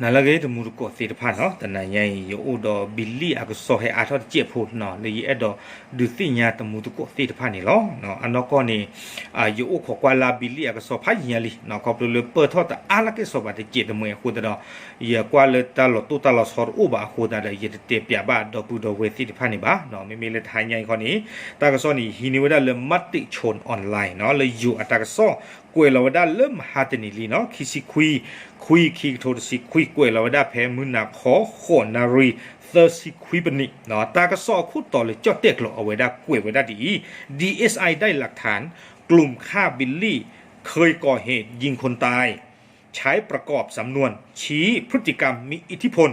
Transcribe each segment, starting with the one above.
နၤလၢအဂ့ၤ တမူတကိးသ့ၣ်တဖၣ်နီၤ, တနၤညါအံၤ ယအိၣ်ဒီးဘံလံၣ်အကစီၣ်ဟဲအါထီၣ်တစဲးဖိနီၤ လၢယအဲၣ်ဒိးဒုးသ့ၣ်ညါတမူတကိးသ့ၣ်တဖၣ်န့ၣ်လီၤ. အနီၢ်ကီၢ်န့ၣ် ယအိၣ်ခိးကွၢ်လၢဘံလံၣ်အကစီၣ်ဖးယံၤညါလံနီၤ, ခီဖျိလၢပၢၢ်ထီၣ်တအါလၢကဲစီၤဘၣ်တစဲးတမှဲၤအဃိသတးဒီး ယကွၢ်လၢတၢ်လီၤတိၢ်တၢ်လီၤဆီတအိၣ်ဘၣ်အဃိသတးဒီး ယတတဲပၠးဘၣ်ဒီပုၢ်ဒီဝဲၢ်သ့ၣ်တဖၣ်န့ၣ်ဘၣ်နီၤ. မ့မ့ၢ်လၢတဟါညါအံၤခီန့ၣ် တၢ်ကစီၣ်န့ၣ် ယဟံးန့ၢ်ဝဲဒၣ်လၢ Matichon Online နီၤ, လၢယိၤအတၢ်ကစီၣ် ကွဲးလီၤဝဲဒၣ်လၢမဟါတနံၤလံနီၤ, ခံဆံခွံ ခွံ ခံကထိတဆံခွံ ကွဲးလီၤဝဲဒၣ်ဖဲမုၢ်နၤခီ ဃိးနၣ်ရံၣ် သၢဆံခွံပနံးနီၤ. တၢ်ကစီၣ်အခိၣ်တီလၢကၠီၣ်တဲၣ်ကျိၤအဝဲဒၣ်ကွဲးဝဲဒၣ်ဒ်အံၤ, ဒီး เอสไอ ได้หลักฐาน กลุ่มฆ่าบิลลี่ เคยก่อเหตุยิงคนตาย ใช้ประกอบสำนวน ชี้พฤติกรรมมีอิทธิพล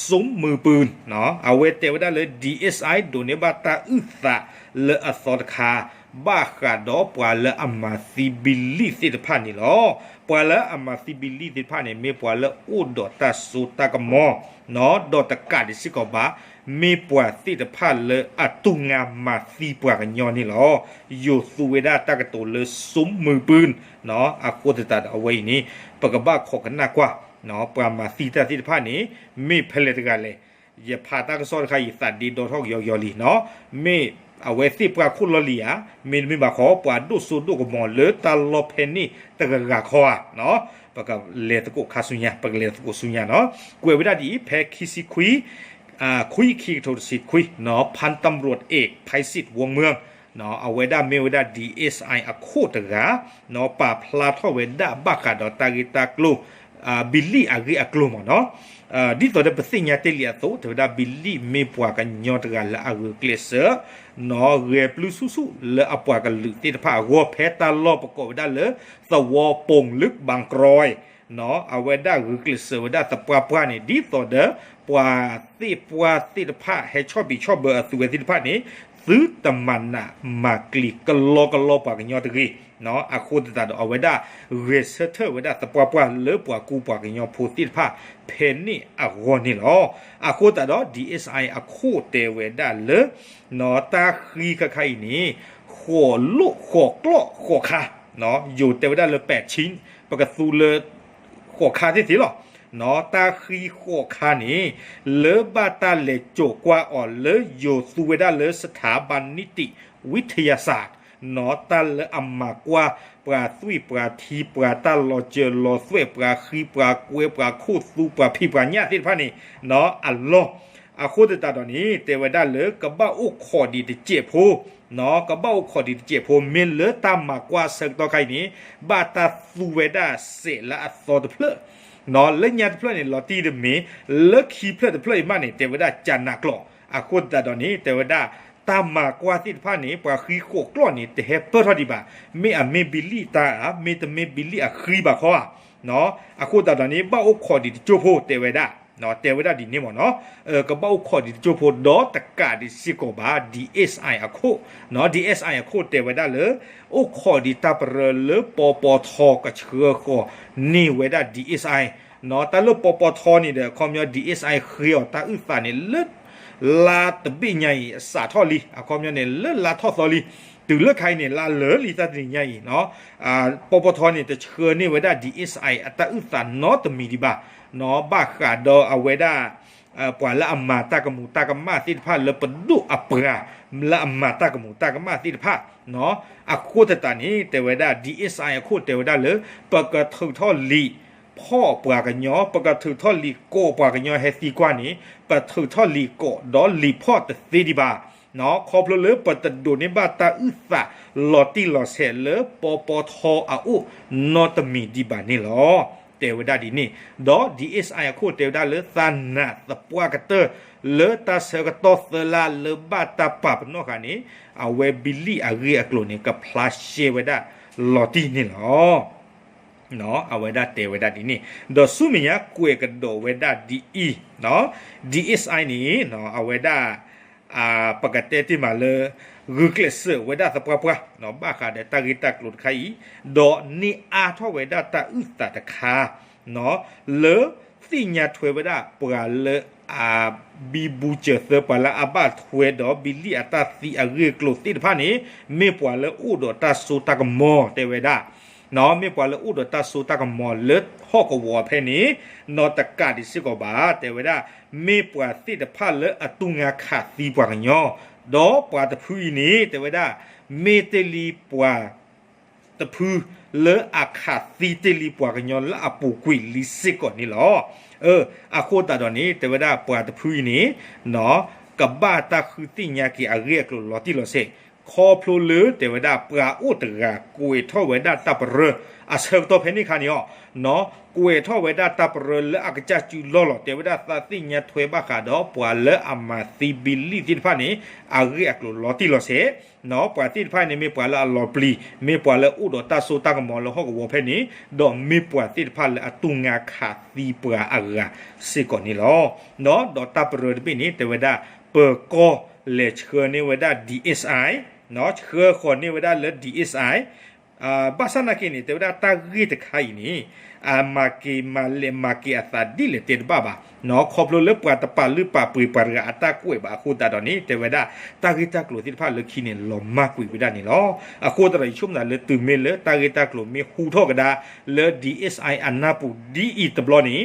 สุมมือปืน နီၤ. အဝဲတဲဝဲဒၣ်လၢ ဒီး เอสไอ ဒိးန့ၢ်ဘၣ်တၢ်အုၣ်သးလၢအသီတခါ ဘၣ်ဃးဒီးပှၤလၢအမၤသံဘံလံၣ်သ့ၣ်တဖၣ်န့ၣ်လီၤ. ပှၤလၢအမၤသံဘံလံၣ်သ့ၣ်တဖၣ်န့ၣ် မ့ၢ်ပှၤလၢအိၣ်ဒီးတၢ်စိတၢ်ကမီၤနီၤ, ဒီးတကးဒံးစ့ၢ်ကီးဘၣ် မ့ၢ်ပှၤသ့ၣ်တဖၣ်လၢအတူၢ်ငါမၤသံပှၤကညီန့ၣ်လီၤ. ယိၤသူဝဲဒၣ်တၢ်ကတိၤလၢ สุมมือปืน နီၤ. အဃိသတးဒီးအဝဲအံၤန့ၣ် ပကဘၣ်ခိးကနၣ်ကွၢ်နီၤ, ပှၤမၤသံတၢ်သ့ၣ်တဖၣ်န့ၣ် မ့ၢ်ဖဲလဲၣ်တဂၤလဲၣ်. ယဖးတၢ်ကစီၣ်တခါအံၤ သးဒ့ဒီထီၣ်ကယီကယီလံနီၤ, မ့ၢ်အဝဲသ့ၣ်ပှၢ်ခိၣ်လီၢ်လံၤဧါ, မ့တမ့ၢ်ဘၣ်ခီ ပှၤဒိၣ်စိဒိၣ်ကမီၤလၢတၢ်လီၢ်ဖဲန့ၣ်တဂၤဂၤခီဧါနီၤ. ပကလဲၤသကိးခါဆူညါ, ပကလဲၤသကိးဆူညါနီၤ. ကွဲးဝဲဒၣ်ဒ်အံၤ ဖဲခံဆံခွံ ခွံ ခံကထိတဆံခွံနီၤ, พันตำรวจเอก ไพศิษย์ วงเมือง နီၤ, အဝဲဒၣ်မ့ၢ်ဝဲဒၣ် ဒီး เอสไอ အခိၣ်တဂၤနီၤ, ပာ်ဖျါထီၣ်ဝဲဒၣ်ဘၣ်ဃးဒီးတၢ်ဂ့ၢ်တၢ်ကျိၤ ဘံလံၣ်အဂ့ၢ်အကျိၤမ့ၢ်နီၤ. ဒ်သိးဒီးပသ့ၣ်ညါတ့ၢ်လံအသိး တဲဝဲဒၣ်ဘံလံၣ်မ့ၢ်ပှၤကညီတဂၤလၢအဂုာ်ကျဲးစၢးနီၤ, ဂဲၤပျုၢ်ဆူၣ်ဆူၣ်လၢအပှၤကလုာ်သ့ၣ်တဖၣ်အဂီၢ် ဖဲတၢ်လီၢ်ပကိးဝဲဒၣ်လၢ သဝီပိင်လုး บางกรวย နီၤ, အဝဲဒၣ်ဂုာ်ကျဲးစၢးဝဲဒၣ်သပှၢ်ပှၢ်န့ၣ် ဒ်သိးဒီး ပှၤသ့ၣ်ပှၢ်သ့ၣ်တဖၣ် ဟဲဆီၣ်ဘံးဆီၣ်ဘၢအသုဝဲသ့ၣ်တဖၣ်န့ၣ် သုတမၤနးမၤကျံၤကလီကလီပှၤကညီတဂ့ၤ နီၤ. အဃိသတးဒီးအဝဲဒၣ် ဂဲၤဆၢထၢၣ်ဝဲဒၣ်သပှၢ်ပှၢ်လၢပှၤကူပှၤကညီဖိသ့ၣ်တဖၣ် ဖဲန့ၣ်အဂီၢ်န့ၣ်လီၤ. အဃိသတးဒီး ဒီး เอสไอ အခိၣ်တဲဝဲဒၣ်လၢ နီၤ, တၢ်ဃံခါခါအံၤန့ၣ် ဃိးလိၣ်ဃိးကျီၢ်ဃိးခါ, နီၤ, ယိၤတဲဝဲဒၣ်လၢ ပဲးချံ, ပကသူလၢ ဃိးခါသ့ၣ်သ့ၣ်လီၤ. နီၤ, တၢ်ဃံဃိးခါန့ၣ် လၢဘၣ်တၢ်လဲၤစိာ်ကွၢ်အီၤလၢယိၤသူဝဲဒၣ်လၢ สถาบันนิติวิทยาศาสตร์ နီၤ, တၢ်လၢအမၤကွၢ်ပှၤသွံၣ်ပှၤထံ ပှၤတၢ်လီၤစၢၤလီၤသွဲၣ် ပှၤဃံပှၤကွဲ ပှၤခိၣ်သူ ပှၤဖံးပှၤညၣ်သ့ၣ်တဖၣ်န့ၣ် နီၤ, အလီၢ်. အဃိသတးဒီးန့ၣ် တဲဝဲဒၣ်လၢကဘၣ်အိၣ်ခိးဒံးတစဲးဖိ, နီၤ, ကဘၣ်အိၣ်ခိးဒံးတစဲးဖိ မ့ၢ်လၢတၢ်မၤကွၢ်ဆၢကတီၢ်ခါအံၤန့ၣ် ဘၣ်တၢ်သူဝဲဒၣ်စဲးလၢအသီတဖျၢၣ်, နီၤ, လၢညါတဖျၢၣ်န့ၣ် လီၤတံၢ်တမ့ၢ်, လၢခံဖျၢၣ်တဖျၢၣ်အံၤမးန့ၣ် တဲဝဲဒၣ်ကနးကျိာ်. အဃိသတးဒီးန့ၣ် တဲဝဲဒၣ် တၢ်မၤကွၢ်သ့ၣ်တဖၣ်န့ၣ် ပှၤဃံဃိးကျီၢ်န့ၣ် တဟဲပၢၢ်ထီၣ်ဒံးဘၣ်, မ့ၢ်အမ့ၢ်ဘံလံၣ်တၢ်ဧါ, မ့တမ့ၢ်ဘံလံၣ်အဃံဘၣ်ခီဧါ, နီၤ. အဃိသတးဒီးန့ၣ် ဘၣ်အိၣ်ခိးဒံးတကၠိၢ်ဖိ တဲဝဲဒၣ်, နီၤ, တဲဝဲဒၣ်ဒ်န့ၣ်မ့ၢ်နီၤ, ကဘၣ်အိၣ်ခိးဒံးတကၠိၢ်ဖိ ဒီးတကးဒံးစ့ၢ်ကီးဘၣ် ဒီး เอสไอ အခိၣ်, နီၤ, ဒီး เอสไอ အခိၣ်တဲဝဲဒၣ်လၢ အိၣ်ခိးဒံးတၢ်ပရၢလၢ ပပထ ကဆှၢဃီၤန့ၢ်ဝဲဒၣ် ဒီး เอสไอ နီၤ, တၢ်လၢပပထန့ၣ်ဒီး အခီပညီ ဒီး เอสไอ ဃ့အီၤတၢ်အုၣ်သးန့ၣ် လၢ လါတဘ့ၣ်ညါအံၤ အစးထီၣ်လံ, အခီပညီန့ၣ် လၢလါထီၣ်သီလံ, တုၤလၢခါအံၤန့ၣ် လါလၢာ်လံတၢ်တနံၤညါအံၤ, နီၤ, ပပထန့ၣ် တဆှၢန့ၢ်ဝဲဒၣ် ဒီး เอสไอ အတၢ်အုၣ်သးနီတမံၤဒံးဘၣ်, နီၤ, ဘၣ်ဃးဒီးအဝဲဒၣ် ပှၤလၢအမၤတၢ်ကမူးတၢ်ကမၣ်သ့ၣ်တဖၣ်လၢပဒိၣ်အပှၤ လၢအမၤတၢ်ကမူးတၢ်ကမၣ်သ့ၣ်တဖၣ်, နီၤ, အဃိသတးန့ၣ် တဲဝဲဒၣ် ဒီး เอสไอ အခိၣ်တဲဝဲဒၣ်လၢ ပကထုးထီၣ်လံာ်ဖီၣ်ပှၤကညီ, ပကထုးထီၣ်လံာ်ကိးပှၤကညီဟဲသံကွၢ်န့ၣ် ပထုးထီၣ်လံာ်ကိးဒီးလံာ်ဖီၣ်တသ့ဒံးဘၣ်, နီၤ, ခီဖျိလၢပတဒိးန့ၢ်ဘၣ်တၢ်အုၣ်သးလီၤတံၢ်လီၤဆဲးလၢ ပပထ အအိၣ်နီတမံၤဒံးဘၣ်န့ၣ်လီၤ. တဲဝဲဒၣ်ဒ်န့ၣ်, ဒီး ဒီး เอสไอ အခိၣ်တဲဝဲဒၣ်လၢ သးနာ်သပှၢ်ကတၢၢ် လၢတၢ်ဆၢကတီၢ်သၢလါလၢဘၣ်တၢ်ပာ်ပနီၣ်ဃာ်န့ၣ် အဝဲဘံလံၣ်အဂ့ၢ်အကျိၤန့ၣ် ကဖျါရှဲဝဲဒၣ်လီၤတံၢ်န့ၣ်လီၤ. နီၤ, အဝဲဒၣ်တဲဝဲဒၣ်ဒ်န့ၣ်, ဒီးဆူမဲာ်ညါကွဲးကဒီးဝဲဒၣ်ဒ်အံၤ, နီၤ, ဒီး เอสไอ န့ၣ် နီၤ, အဝဲဒၣ် ပကတဲတ့ၢ်မးလၢ ဂုာ်ကျဲးစၢးဝဲဒၣ်သပှၢ်ပှၢ် နီၤ, ဘၣ်ဃးဒီးတၢ်ဂ့ၢ်တၢ်ကျိၤတခါအံၤ, ဒီးန့ၢ်အါထီၣ်ဝဲဒၣ်တၢ်အုၣ်သးတခါ, နီၤ, လၢသ့ၣ်ညါထွဲဝဲဒၣ်ပှၤလၢအဘံဘူစၢၤသၢ ပှၤလၢအဘၣ်ထွဲဒီးဘံလံၣ်အတၢ်သံအဂ့ၢ်အကျိၤသ့ၣ်တဖၣ်န့ၣ် မ့ၢ်ပှၤလၢအိၣ်ဒီးတၢ်စိတၢ်ကမီၤ တဲဝဲဒၣ် မ့ၢ်ပှၤလၢအိၣ်ဒီးတၢ်စိတၢ်ကမီၤလၢဟီၣ်ကဝီၤဖဲန့ၣ် နီတကးဒံးစ့ၢ်ကီးဘၣ်. တဲဝဲဒၣ် မ့ၢ်ပှၤသ့ၣ်တဖၣ်လၢအတူၢ်ငါခးသံပှၤကညီ, ဒီးပှၤတဖုအံၤန့ၣ် တဲဝဲဒၣ် မ့ၢ်တ့ၢ်လံပှၤ တဖုလၢအခးသံတ့ၢ်လံပှၤကညီလၢအပူၤကွံာ်လံစ့ၢ်ကီးန့ၣ်လီၤ. အဃိသတးဒီးန့ၣ် တဲဝဲဒၣ်ပှၤတဖုအံၤန့ၣ် ကဘၣ်တၢ်ဃုသ့ၣ်ညါက့ၤအဂ့ၢ်အကျိၤလီၤတံၢ်လီၤဆဲး, ခီဖျိလၢတဲဝဲဒၣ် ပှၤအိၣ်တဂၤကွဲးထီၣ်ဝဲဒၣ်တၢ်ပရၢအဆၢကတီၢ်ဖဲန့ၣ်အခါန့ၣ်လီၤ. ကွဲးထီၣ်ဝဲဒၣ်တၢ်ပရၢလၢအကစၢ်စုလီၢ်လီၤ. တဲဝဲဒၣ်သးသ့ၣ်ညါထွဲဘၣ်ဃးဒီးပှၤလၢအမၤသံဘံလံသ့ၣ်တဖၣ်န့ၣ် အဂ့ၢ်အကျိၤလီၤတံၢ်လီၤဆဲး, ပှၤသ့ၣ်တဖၣ်န့ၣ် မ့ၢ်ပှၤလၢအလီၤပျံၤ, မ့ၢ်ပှၤလၢအိၣ်ဒီးတၢ်စိတၢ်ကမီၤလၢဟီၣ်ကဝီၤဖဲန့ၣ်, ဒီးမ့ၢ်ပှၤသ့ၣ်တဖၣ်လၢအတူၢ်ငါခးသံပှၤအဂၤစ့ၢ်ကီးန့ၣ်လီၤ. ဒီးတၢ်ပရၢတဘ့ၣ်န့ၣ် တဲဝဲဒၣ် ပၢၤကီၢ်လဲၤဆှၢန့ၢ်ဝဲဒၣ် DSI, ဆှၢဃီၤန့ၢ်ဝဲဒၣ်လၢ DSI ဘၣ်ဆၣ်နာ်က့န့ၣ် တဲဝဲဒၣ်တၢ်ဂ့ၢ်တခါအံၤန့ၣ် အမၤက့ၤမၤလဲၤမၤက့ၤအသးဒ်လဲၣ်တဲတဘၣ်ဘၣ်.ခီဖျိလၢပှၤတပာ်လုၢ်ပာ်ပှ့ၤပှၤတဂၤအတၢ်ကွဲးဘၣ်အဃိသတးဒီးန့ၣ် တဲဝဲဒၣ် တၢ်ဂ့ၢ်တၢ်ကျိၤသ့ၣ်တဖၣ်လၢခံန့ၣ် လီၤမၢ်ကွံာ်ဝဲဒၣ်န့ၣ်လီၤ. အဃိသတးဒီး ယဆိကမိၣ်သးလၢတုၤမ့ၢ်လၢတၢ်ဂ့ၢ်တၢ်ကျိၤမ့ၢ်ဟူထီၣ်ကဒါလၢ DSI အနၢ်ပူၤဒ်အံၤတဘျီ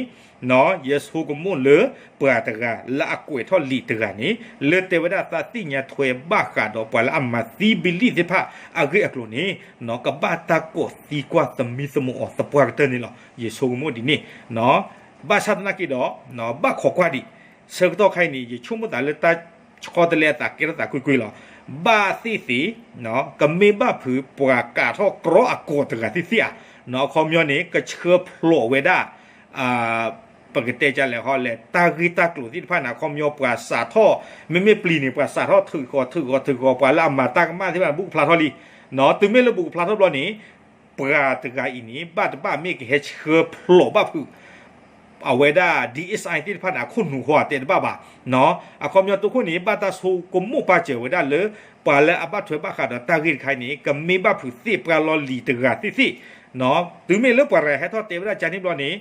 န့ၣ် ယဆိကမိၣ်လၢ ပှၤတဂၤလၢအကွဲးထီၣ်လံာ်တဂၤန့ၣ် လၢတဲဝဲဒၣ်သးသ့ၣ်ညါထွဲဘၣ်ဃးဒီးပှၤလၢအမၤသံဘံလံသ့ၣ်တဖၣ်အဂ့ၢ်အကျိၤန့ၣ် ကဘၣ်တၢ်ကိးသံကွၢ်သမံသမိးအီၤသပှၢ်ကတၢၢ်န့ၣ်လီၤ. ယဆိကမိၣ်ဒ်န့ၣ် ဘၣ်ဆၣ်သနာ်က့ဒီး ဘၣ်ခိးကွၢ်ဒံး ဆၢကတီၢ်ခါအံၤန့ၣ် ယဆိကမိၣ်သးလၢတၢ်ဆီတလဲအသးကဲထီၣ်သးကွ့ၢ်ကွ့ၢ်လီၤ. ဘၣ်သ့ၣ်သ့ၣ် ကမ့ၢ်ဘၣ်ဖုးပှၤကးထီၣ်ကြီအကိးတဂၤသ့ၣ်သ့ၣ်ဧါ. အခီပညီန့ၣ် ကဆှၢဖျိးဝဲဒၣ် ပကတဲကလဲၣ်ဟီလဲၣ် တၢ်ဂ့ၢ်တၢ်ကျိၤသ့ၣ်တဖၣ်န့ၣ် အခီပညီပှၤစးထီၣ် မ့မ့ၢ်ပျံၤန့ၣ် ပှၤစးထီၣ်ထုးဃီၤထုးဃီၤထုးဃီၤ ပှၤလၢအမၤတၢ်ကမၣ်သ့ၣ်တဖၣ်န့ၣ် ဘူးကဖျါထီၣ်လံ. တုၤမ့ၢ်လၢဘူးကဖျါထီၣ်ဘျီန့ၣ် ပှၤတဂၤအံၤန့ၣ် ဘၣ်တဘၣ်မ့ၢ်ကဟဲဆှၢဖျိးဘၣ်ဖုး အဝဲဒၣ် DSI သ့ၣ်တဖၣ်န့ၣ် အခိၣ်နူာ်ဃီတဲတဘၣ်ဘၣ်. အခီပညီတိခိၣ်န့ၣ် ဘၣ်တၢ်ဆိကမိၣ်ပာ်စၢၤဝဲဒၣ်လၢ ပှၤလၢအဘၣ်ထွဲဘၣ်ဃးဒီးတၢ်ဂ့ၢ်တခါအံၤန့ၣ် ကမ့ၢ်ဘၣ်ဖုးသ့ၣ်ပှၢ်လီၢ်လံၤတဂၤသ့ၣ်သ့ၣ်. တုၤမ့ၢ်လၢပှၤတဂၤဟဲထီၣ်တဲဝဲဒၣ်ကန့ၣ်ဘျီန့ၣ်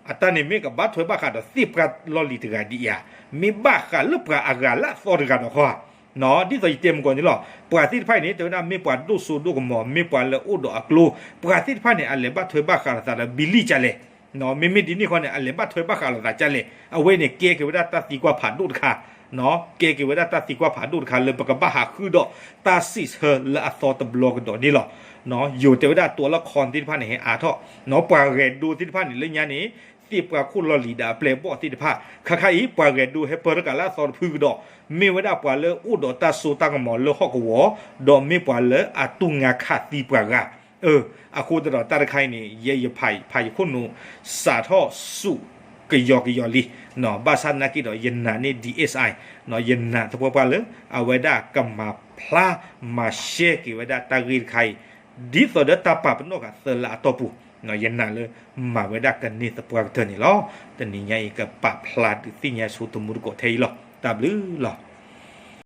အတၢ်န့ၣ်မ့ၢ်ကဘၣ်ထွဲဘၣ်ဃးဒီးသ့ၣ်ပှၢ်လီၢ်လံၤတဂၤဒ်အံၤဧါ, မ့ၢ်ဘၣ်ဃးလၢပှၤအဂၤလၢအသီတဂၤဒီးဃီဧါ. ဒ်သိးယတဲမုၢ်ကီၢ်န့ၣ်လီၤ. ပှၤသ့ၣ်တဖၣ်အံၤန့ၣ် တဲဝဲဒၣ်မ့ၢ်ပှၤဒိၣ်စိဒိၣ်ကမီၤ မ့ၢ်ပှၤလၢအိၣ်ဒီးအကျိ ပှၤသ့ၣ်တဖၣ်န့ၣ် အလဲၤဘၣ်ထွဲဘၣ်ဃးလိာ်သးဒီးဘံလံကလဲၣ်. မ့မ့ၢ်ဒ်န့ၣ်ဃီန့ၣ် အလဲၤဘၣ်ထွဲဘၣ်ဃးလိာ်သးကလဲၣ်. အဝဲန့ၣ်ကဲက့ၤဝဲဒၣ်တၢ်သံကွၢ်ဖးဒိၣ်တခါ ကဲက့ၤဝဲဒၣ်တၢ်သံကွၢ်ဖးဒိၣ်တခါလၢပကဘၣ်ဟးဃုဒီးတၢ်စံးဆၢလၢအသီတဘျီကဒီးန့ၣ်လီၤ. ယိၤတဲဝဲဒၣ်တိၤလၢ con သ့ၣ်တဖၣ်န့ၣ် ဟဲအါထီၣ် ပှၤဂဲၤဒိသ့ၣ်တဖၣ်န့ၣ် လၢညါန့ၣ် သ့ၣ်ပှၢ်ခိၣ်လီၢ်လံၤဒီးအပျဲၢ်အဘီၣ်သ့ၣ်တဖၣ် ခါခါအံၤ ပှၤဂဲၤဒိဟဲပၢတကးလၢအသီတဖုကဒီး မ့ၢ်ဝဲဒၣ်ပှၤလၢအိၣ်ဒီးတၢ်စိတၢ်ကမီၤလၢဟီၣ်ကဝီၤ ဒီးမ့ၢ်ပှၤလၢအတူၢ်ငါခးသံပှၤဂၤ အဃိသတးဒီးတၢ်တခါအံၤန့ၣ် ယဲယဖးယခိၣ်နူာ် စးထီၣ်ဆူၣ်ကယီကယီလံ. ဘၣ်ဆၣ်သနာ်က့ဒီး ယနာ်န့ၢ် DSI ယနာ်သပှၢ်ပှၢ်လၢ အဝဲဒၣ်ကမၤဖျါမၤရှဲက့ၤဝဲဒၣ်တၢ်ဂ့ၢ်တခါအံၤ ဒ်သိးဒီးတၢ်ပာ်ပနီၣ်ဃာ်သၢလါအတီၢ်ပူၤ ယနာ်လၢမၤဝဲဒၣ်ကန့ၢ်သပှၢ်ကတၢၢ်န့ၣ်လီၤ. တနံၤညါအံၤ ကပာ်ဖျါဒုးသ့ၣ်ညါဆိသမူသကိးထဲအံၤလီၤ. တၢ်ဘျုးလီၤ.